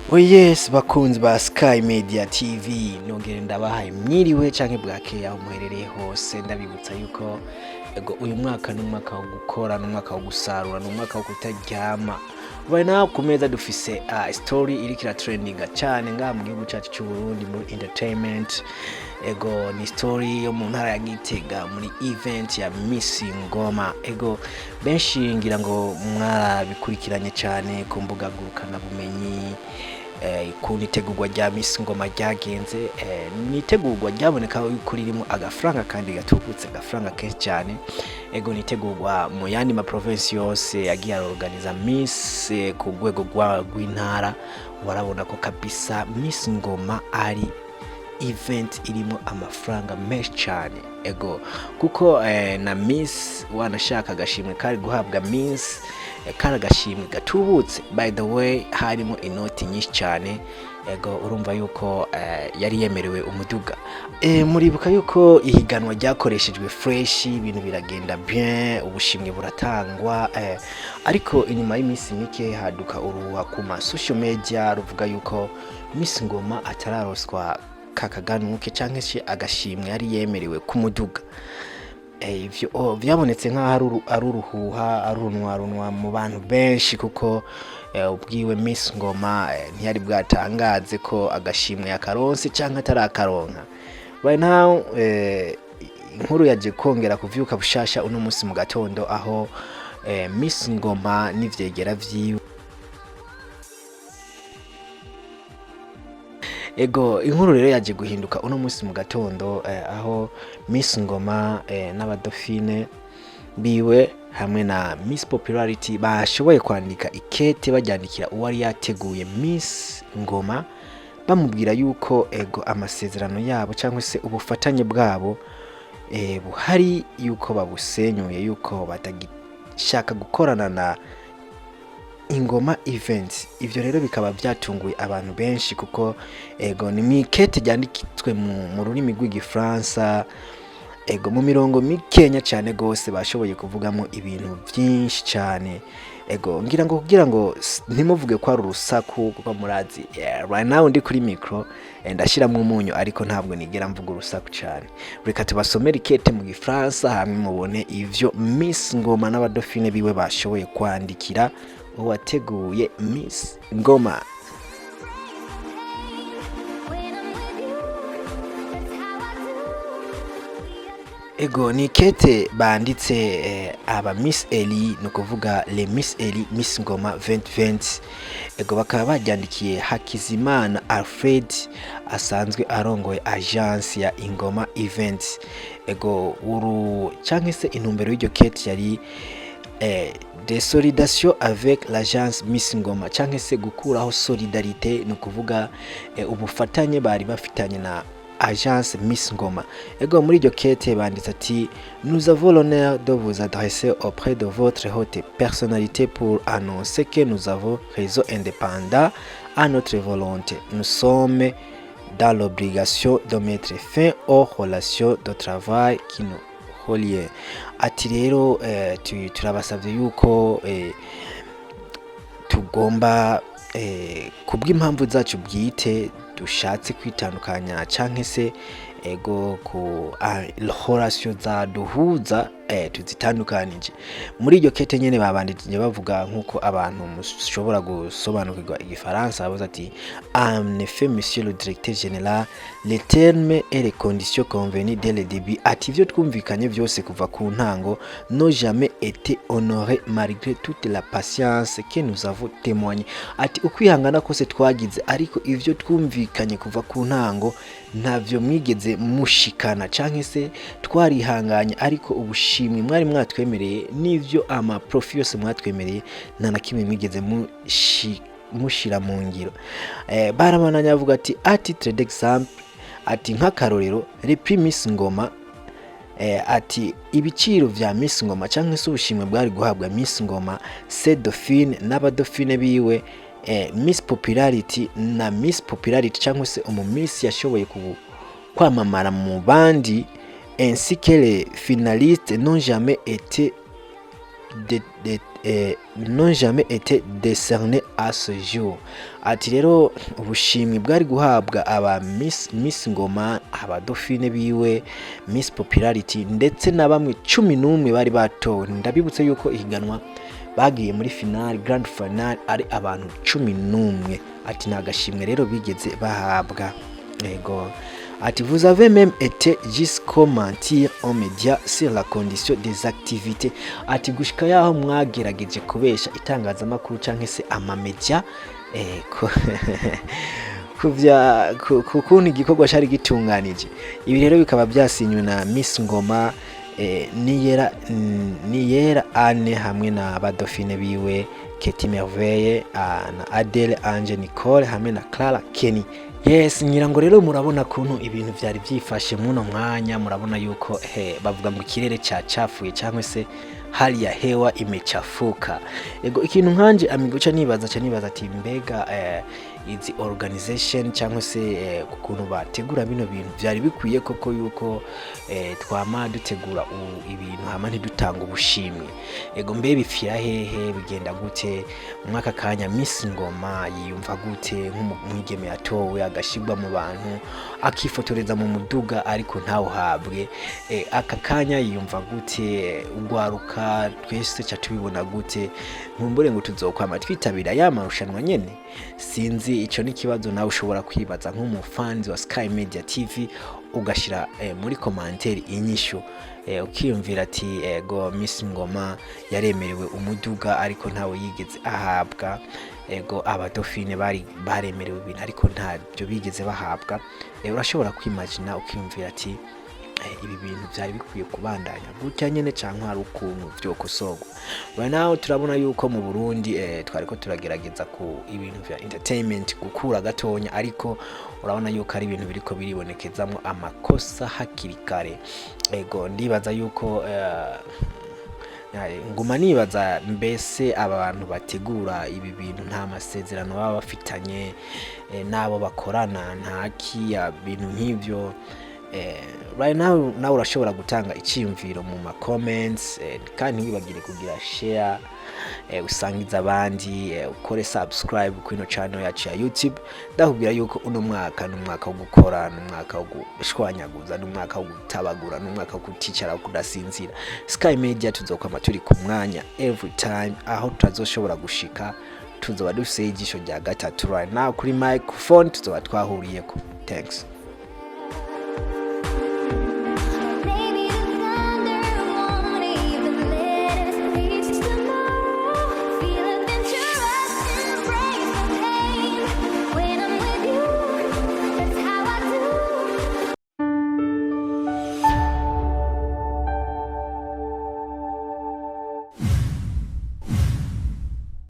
Oh yes, bakunzi ba Sky Media TV, nongere ndabahaye mwiriwe canke bwakeye aho muherereye hose. Ndabibutsa yuko ego uyu mwaka ni umwaka wo gukora, ni umwaka wo gusarura, ni umwaka wo kutaryama. Right now ku meza dufise story iriko iratrendinga cane ngaha mu gihugu cacu c'u Burundi muri entertainment. Ego, ni story yo mu ntara ya Gitega muri event ya Miss Ngoma. Ego, benshi ngira ngo mwarabikurikiranye cane ku mbuga ngurukana bumenyi ukuntu itegurwa rya Miss Ngoma ryagenze. Ni itegurwa ryaboneka yuko ririmo agafaranga kandi gatubutse, agafaranga kenshi cyane. Ego, ni itegurwa mu yandi ma province yose yagiye arorganiza Miss ku rwego rw'intara. Warabona ko kabisa Miss Ngoma ari event irimo amafaranga menshi cyane. Ego, kuko na Miss wanashaka agashimwe kari guhabwa Miss, kari agashimwe gatubutse. By the way, harimo inoti nyinshi cyane. Ego, urumva yuko yari yemerewe umuduga. Muribuka yuko ihiganwa ryakoreshejwe fresh, ibintu biragenda bien, ubushimwe buratangwa, ariko inyuma y'iminsi mike haduka uruhuha ku ma social media ruvuga yuko Miss Ngoma atararoswa kakaganuke canke se agashimwe yari yemerewe ku muduga. Ivyo vyabonetse nk'aho ari uruhuha, ari urunwarunwa mu bantu benshi, kuko ubwiwe Miss Ngoma ntiyari bwatangaze ko agashimwe yakaronse canke atarakaronka. Right now inkuru yaje kongera kuvyuka bushasha uno munsi mu gatondo, aho Miss Ngoma n'ivyegera vyiwe. Ego, inkuru rero yaje guhinduka uno munsi mu gatondo, aho Miss Ngoma n'abadofine biwe hamwe na Miss Popularity bashoboye kwandika ikete baryandikira uwari yateguye Miss Ngoma, bamubwira yuko ego amasezerano yabo cyangwa se ubufatanye bwabo buhari yuko babusenyuye, yuko batagishaka gukorana na Ingoma Events. Ivyo rero bikaba byatunguye abantu benshi, kuko ego ni mwikete ryanditswe mu rurimi rw'igifaransa. Ego, mu mirongo mikenya cyane gose bashoboye kuvugamo ibintu byinshi cyane. Ego, ngira ngo kugira ngo ntimuvuge ko ari urusaku, kuko murazi, yeah, right now ndi kuri micro, ndashyiramo umunyu, ariko ntabwo nigera mvuga urusaku cyane. Reka tubasomere ikete mu gifaransa hamwe mubone ivyo Miss Ngoma n'abadofine biwe bashoboye kwandikira uwateguye Miss Ngoma. When I'm with you, that's how I do. Ego, ni kete banditse aba Miss Eli, ni ukuvuga le Miss Eli Miss Ngoma 2020. Ego, bakaba baryandikiye Hakizimana Alfred asanzwe arongoye agence ya Ingoma Events. Ego, uru canke se intumbero y'iryo kete yari de solidarité avec l'agence Miss Ngoma, canke se gukuraho solidarité, ni ukuvuga ubufatanye bari bafitanye na agence Miss Ngoma. Ego, muri iryo kete banditse ati: "Nous avons l'honneur de vous adresser auprès de votre haute personnalité pour annoncer que nous avons réseau indépendant à notre volonté. Nous sommes dans l'obligation de mettre fin aux relations de travail qui nous relient." Ati rero turabasabye yuko tugomba kubw'impamvu zacu bwite dushatse kwitandukanya canke se ego ku relation zaduhuza tuzitandukanije. Muri iryo kete nyene babandikije bavuga nk'uko abantu mushobora gusobanukirwa igifaransa, bavuze ati: "En effet, monsieur le directeur général, les termes et les conditions convenues dès le début", ati ivyo twumvikanye vyose kuva ku ntango, "n'ont jamais été honorés malgré toute la patience que nous avons témoigné." Ati ukwihangana kose twagize, ariko ivyo twumvikanye kuva ku ntango ntavyo mwigeze mushikana, canke se twarihanganye, ariko ubushimwe mwari mwatwemereye n'ivyo ama profit yose mwatwemereye nta na kimwe mwigeze mushira mu ngiro. Barabananya bavuga ati: "À titre d'exemple", ati nk'akarorero, "les prix Miss Ngoma", ati ibiciro vya Miss Ngoma canke se ubushimwe bwari guhabwa Miss Ngoma, ses dauphines n'abadofine biwe, Miss Popularity na Miss Popularity cyangwa se umu Miss yashoboye kwamamara mu bandi, "ainsi que les finalistes n'ont jamais été de, de, n'ont jamais été décernés à ce jour. Ati rero ubushimwe bwari guhabwa aba Miss Ngoma, aba dauphine biwe, Miss Popularity, ndetse na bamwe 11 bari batowe. Ndabibutse yuko ihiganwa bagiye muri finale, grand finale, ari abantu 11. Ati nta gashimwe rero bigeze bahabwa. Ego, ati vous avez même été jusqu'au mentir aux médias sur la condition des activités. Ati gushika yaho mwagerageje kubesha itangazamakuru canke se amamedia kuvya ku kuntu igikorwa cari gitunganije. Ibi rero bikaba byasinywe na Miss Ngoma, Niyera Anne, hamwe na ba dauphine biwe Keti Merveille, na Adele Ange Nicole, hamwe na Clara Kenny. Yes, ngira ngo rero murabona kuntu ibintu vyari vyifashe muno mwanya. Murabona yuko he bavuga ngo ikirere cacafuye cyangwa se hali ya hewa imechafuka. Ego, ikintu nkanje amigo ca nibaza ati mbega izi organization cyangwa se ukuntu bategura bino bintu vyari bikwiye koko yuko twama dutegura ibintu hama ntidutanga ubushimwe? Ego, mbe bipfira hehe? Bigenda gute? Mwaka kanya Miss Ngoma yiyumva gute nk'umwigeme yatowe, agashirwa mu bantu, akifotoreza mu muduga, ariko ntawuhabwe? Aka kanya yiyumva gute? Ugwaruka twese ca tubibona gute? Nkumbure ngo tuzokwama twitabira ya marushanwa nyene? Sinzi, ico ni ikibazo nawe ushobora kwibaza nk'umufanzi wa Sky Media TV, ugashira muri commentaire inyishu, ukiyumvira ati ego, Miss Ngoma yaremerewe umuduga ariko ntawe yigeze ahabwa. Ego, aba dauphine bari baremerewe ibintu ariko ntabyo bigeze bahabwa. Urashobora kwimagina ukiyumvira ati ibi bintu byari bikwiye kubandanya gutya nyene canke hari ukuntu vyokosorwa? Right now turabona yuko mu Burundi twariko turagerageza ku ibintu vya entertainment gukura gatonya, ariko urabona yuko ari ibintu biriko biribonekezamwo amakosa hakiri kare. Ego, ndibaza yuko nguma nibaza mbese aba bantu bategura ibi bintu nta masezerano baba bafitanye n'abo bakorana, nta kiya bintu nk'ivyo? Right now nawe urashobora gutanga icyiyumviro mu ma comments, kandi ntiwibagire kugira share, usangize abandi, ukore subscribe kuri ino channel yacu ya YouTube. Ndakubwira yuko uno mwaka ni umwaka wo gukora, ni umwaka wo gushwanyaguza, ni umwaka wo gutabagura, ni umwaka wo kuticara, wo kudasinzira. Sky Media tuzokwama turi ku mwanya every time. Aho tutazoshobora gushika tuzoba dufise ijisho rya gatatu. Right now kuri microphone tuzoba twahuriyeko. Thanks.